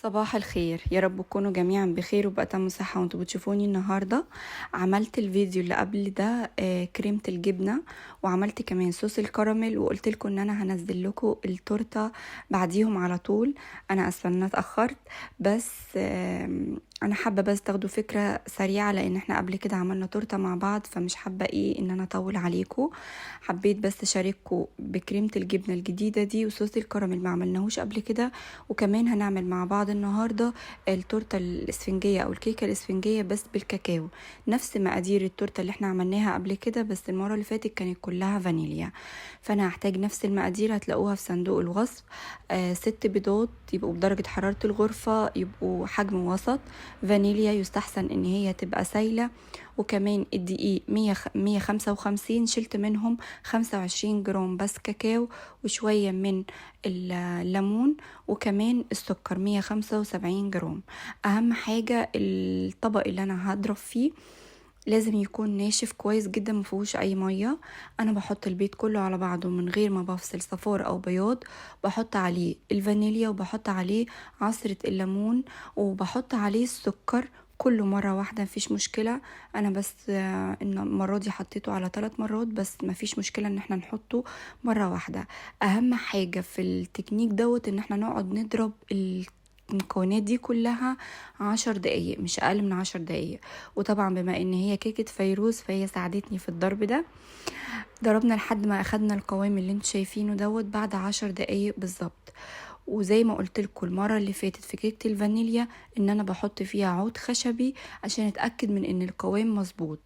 صباح الخير، يا رب تكونوا جميعا بخير وبأتم صحة. وانتوا بتشوفوني النهاردة عملت الفيديو اللي قبل ده كريمة الجبنة، وعملت كمان صوص الكراميل، وقلت لكم ان انا هنزل لكم التورتة بعديهم على طول. انا اسفة ان انا اتأخرت، بس انا حابة بس تاخدوا فكرة سريعة، لان احنا قبل كده عملنا تورتة مع بعض، فمش حابة ان انا اطول عليكم. حبيت بس اشارككم بكريمة الجبنة الجديدة دي وصوص الكراميل ما عملناهوش قبل كده، وكمان هنعمل مع بعض النهاردة التورتة الاسفنجية او الكيكة الاسفنجية بس بالكاكاو، نفس مقادير التورتة اللي احنا عملناها قبل كده، بس المرة اللي فاتت كانت كلها فانيليا، فانا هحتاج نفس المقادير. هتلاقوها في صندوق الوصف. 6 بيضات يبقوا بدرجة حرارة الغرفة، يبقوا حجم وسط، فانيليا يستحسن ان هي تبقى سايلة، وكمان الدقيق 155، شلت منهم 25 جرام بس كاكاو، وشوية من الليمون، وكمان السكر 175 جرام. اهم حاجة الطبق اللي انا هضرب فيه لازم يكون ناشف كويس جدا، ما فيهوش اي ميه. انا بحط البيض كله على بعضه من غير ما بفصل صفار او بياض، بحط عليه الفانيليا وبحط عليه عصرة الليمون وبحط عليه السكر كله مرة واحدة، مفيش مشكلة. انا بس ان المرة دي حطيته على 3 مرات بس، مفيش مشكلة ان احنا نحطه مرة واحدة. اهم حاجة في التكنيك دوت ان احنا نقعد نضرب المكونات دي كلها 10 دقايق، مش اقل من 10 دقايق. وطبعا بما ان هي كيكة فيروز فهي ساعدتني في الضرب ده، ضربنا لحد ما اخدنا القوام اللي انتوا شايفينه دوت بعد 10 دقايق بالظبط. وزي ما قلت لكم المره اللي فاتت في كيكه الفانيليا ان انا بحط فيها عود خشبي عشان اتاكد من ان القوام مظبوط.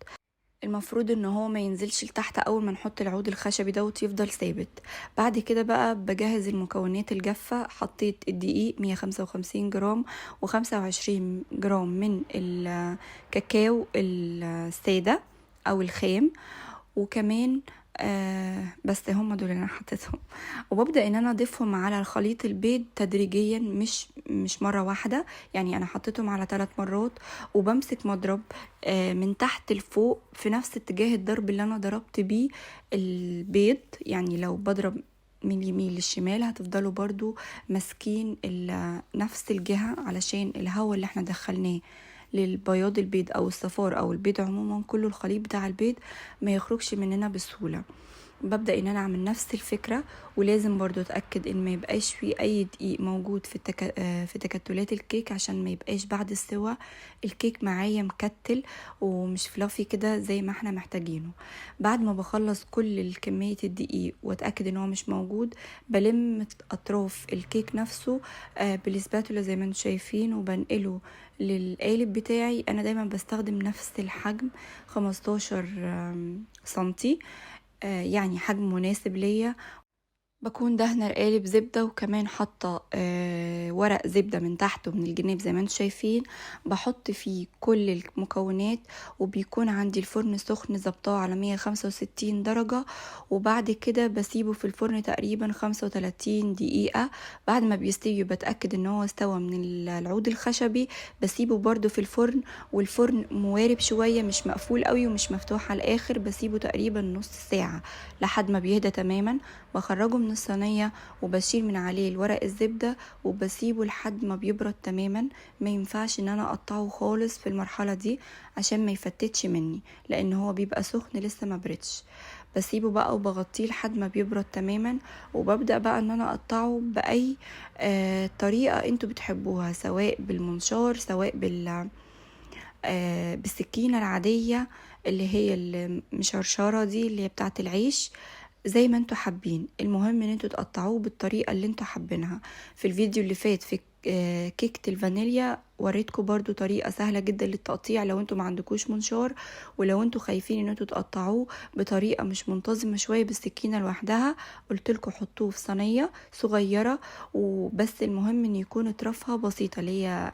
المفروض ان هو ما ينزلش لتحت اول ما نحط العود الخشبي دوت، يفضل ثابت. بعد كده بقى بجهز المكونات الجافة. حطيت الدقيق 155 جرام و25 جرام من الكاكاو السادة او الخام، وكمان بس هم دول اللي انا حطيتهم. وببدأ ان انا اضيفهم على الخليط البيض تدريجيا، مش مرة واحدة، يعني انا حطيتهم على 3 مرات. وبمسك مضرب من تحت لفوق في نفس اتجاه الضرب اللي انا ضربت بيه البيض، يعني لو بضرب من اليمين للشمال هتفضلوا برضو ماسكين نفس الجهة، علشان الهواء اللي احنا دخلناه للبياض البيض او الصفار او البيض عموما كله، الخليط بتاع البيض ما يخرجش مننا بسهولة. ببدأ ان انا اعمل نفس الفكرة، ولازم برضو اتأكد ان ما يبقاش في اي دقيق موجود في تكتلات الكيك، عشان ما يبقاش بعد السوا الكيك معايا مكتل ومش فلافي كده زي ما احنا محتاجينه. بعد ما بخلص كل الكمية الدقيق واتأكد ان هو مش موجود، بلم اطراف الكيك نفسه بالسباتولا زي ما انتم شايفين، وبنقله للقالب بتاعي. انا دايما بستخدم نفس الحجم 15 سنتي، يعني حجم مناسب ليا. بكون دهنه القالب زبده، وكمان حاطه ورق زبده من تحت ومن الجناب زي ما انتم شايفين. بحط فيه كل المكونات، وبيكون عندي الفرن سخن ظبطاه على 165 درجه، وبعد كده بسيبه في الفرن تقريبا 35 دقيقه. بعد ما بيستوي بتاكد ان هو استوى من العود الخشبي، بسيبه برده في الفرن، والفرن موارب شويه، مش مقفول قوي ومش مفتوح على الاخر، بسيبه تقريبا نص ساعه لحد ما بيهدى تماما. بخرجه من الصينية وبشيل من عليه الورق الزبدة وبسيبه لحد ما بيبرد تماما. ما ينفعش ان انا اقطعه خالص في المرحلة دي عشان ما يفتتش مني، لان هو بيبقى سخن لسه ما بردش. بسيبه بقى وبغطيه لحد ما بيبرد تماما، وببدأ بقى ان انا اقطعه بأي طريقة انتوا بتحبوها، سواء بالمنشار، سواء بالسكينة العادية اللي هي المشرشرة دي اللي هي بتاعة العيش، زي ما انتوا حابين. المهم ان انتوا تقطعوه بالطريقة اللي انتوا حابينها. في الفيديو اللي فات في كيكة الفانيليا وريتكم برضو طريقة سهلة جدا للتقطيع لو انتوا ما عندكوش منشار، ولو انتوا خايفين ان انتوا تقطعوه بطريقة مش منتظمة شوية بالسكينة لوحدها، قلتلكوا حطوه في صينية صغيرة وبس، المهم ان يكون اطرافها بسيطة، اللي هي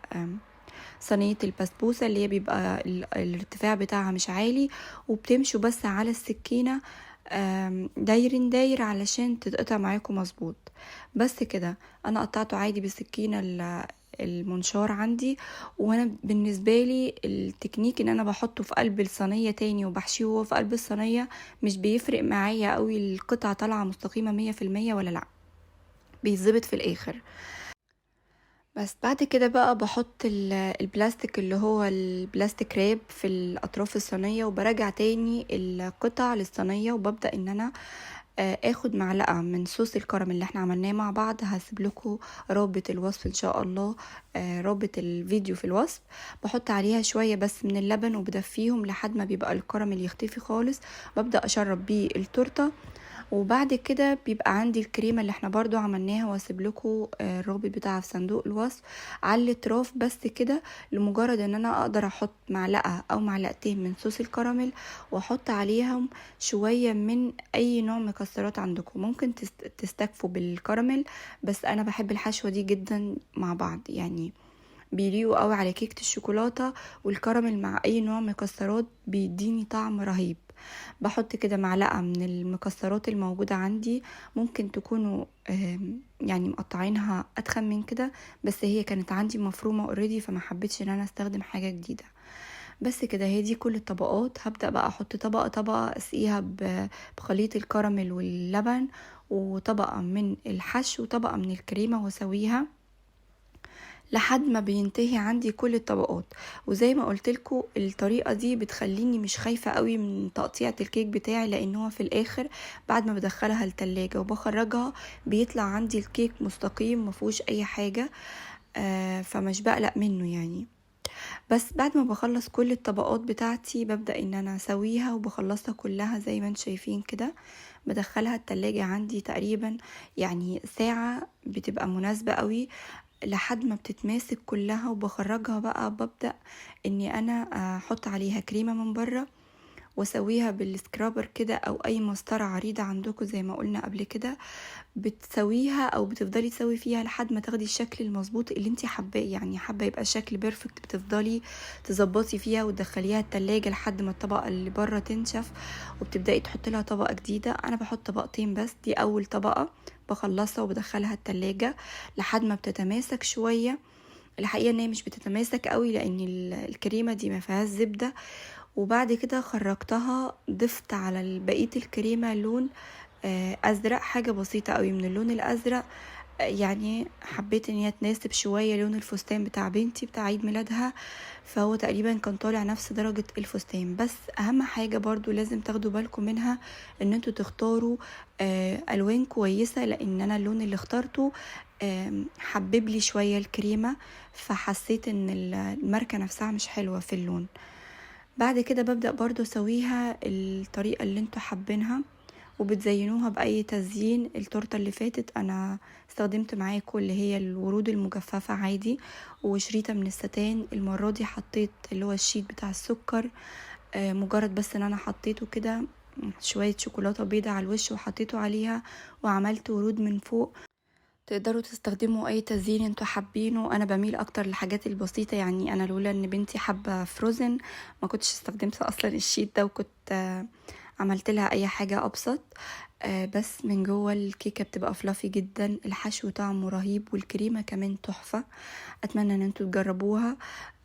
صينية البسبوسة اللي هي بيبقى الارتفاع بتاعها مش عالي، وبتمشوا بس على السكينة دايرين داير علشان تتقطع معاكم مظبوط. بس كده انا قطعته عادي بالسكينة المنشار عندي. وانا بالنسبة لي التكنيك ان انا بحطه في قلب الصينية تاني وبحشيه وهو في قلب الصينية، مش بيفرق معايا قوي القطعة طالعة مستقيمة مية في المية ولا لا، بيتظبط في الاخر. بس بعد كده بقى بحط البلاستيك اللي هو ال plastic wrap في الاطراف الصينية، وبرجع تاني القطع للصينية، وببدأ ان انا اخد معلقة من صوص الكراميل اللي احنا عملناه مع بعض. هسيب لكم رابط الوصف ان شاء الله، رابط الفيديو في الوصف. بحط عليها شوية بس من اللبن وبدفيهم لحد ما بيبقى الكراميل يختفي خالص. ببدأ اشرب بيه التورتة، وبعد كده بيبقى عندي الكريمة اللي احنا برضو عملناها، واسيب لكم الرابط بتاعها في صندوق الوصف على الاطراف بس كده، لمجرد ان انا اقدر احط معلقة او معلقتين من صوص الكراميل، واحط عليهم شوية من اي نوع مكسرات عندكم. ممكن تستكفوا بالكراميل، بس انا بحب الحشوة دي جدا مع بعض، يعني بيليقوا قوي على كيكة الشوكولاتة، والكراميل مع اي نوع مكسرات بيديني طعم رهيب. بحط كده معلقة من المكسرات الموجودة عندي، ممكن تكونوا مقطعينها اتخن من كده، بس هي كانت عندي مفرومة already، فما حبيتش ان انا استخدم حاجة جديدة. بس كده هي دي كل الطبقات. هبدأ بقى احط طبقة طبقة، اسقيها بخليط الكراميل واللبن، وطبقة من الحشو، وطبقة من الكريمة، واسويها لحد ما بينتهي عندي كل الطبقات. وزي ما قلت لكم الطريقة دي بتخليني مش خايفة قوي من تقطيعة الكيك بتاعي، لان هو في الاخر بعد ما بدخلها التلاجة وبخرجها بيطلع عندي الكيك مستقيم مفيهوش اي حاجة، فمش بقلق منه يعني. بس بعد ما بخلص كل الطبقات بتاعتي ببدأ ان انا اسويها، وبخلصها كلها زي ما انتم شايفين كده. بدخلها التلاجة عندي تقريبا ساعة، بتبقى مناسبة قوي لحد ما بتتماسك كلها. وبخرجها بقى، ببدأ اني انا احط عليها كريمة من بره، واسويها بالسكرابر كده او اي مسطرة عريضة عندكم زي ما قلنا قبل كده. بتسويها او بتفضلي تسوي فيها لحد ما تاخدي الشكل المظبوط اللي انتي حباه، يعني حابة يبقى الشكل perfect بتفضلي تظبطي فيها وتدخليها التلاجة لحد ما الطبقة اللي بره تنشف، وبتبدأي تحطي لها طبقة جديدة. انا بحط طبقتين بس، دي اول طبقة بخلصها وبدخلها التلاجة لحد ما بتتماسك شوية. الحقيقة ان هي مش بتتماسك قوي لان الكريمة دي ما فيهاش زبدة. وبعد كده خرجتها، ضفت على بقية الكريمة لون ازرق، حاجة بسيطة قوي من اللون الازرق، حبيت ان هي تناسب شوية لون الفستان بتاع بنتي بتاع عيد ميلادها، فهو تقريبا كان طالع نفس درجة الفستان. بس اهم حاجة برضو لازم تاخدوا بالكم منها ان انتوا تختاروا الوان كويسة، لان انا اللون اللي اخترته حبب لي شوية الكريمة، فحسيت ان الماركة نفسها مش حلوة في اللون. بعد كده ببدأ برضو اسويها الطريقة اللي انتوا حابينها، وبتزينوها بأي تزيين. التورتة اللي فاتت أنا استخدمت معاكم اللي هي الورود المجففة عادي وشريطة من الستان. المرة دي حطيت اللي هو الشيت بتاع السكر، مجرد بس ان انا حطيته كده شوية شوكولاتة بيضة على الوش وحطيته عليها، وعملت ورود من فوق. تقدروا تستخدموا اي تزيين انتوا حابينه، انا بميل اكتر للحاجات البسيطة. انا لولا ان بنتي حابة Frozen ما كنتش استخدمت اصلا ال sheet ده، وكنت عملت لها اي حاجة ابسط. بس من جوه الكيكة بتبقى fluffy جدا، الحشو طعمه رهيب، والكريمة كمان تحفة. اتمنى ان انتوا تجربوها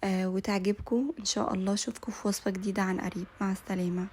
وتعجبكم ان شاء الله. اشوفكم في وصفة جديدة عن قريب. مع السلامة.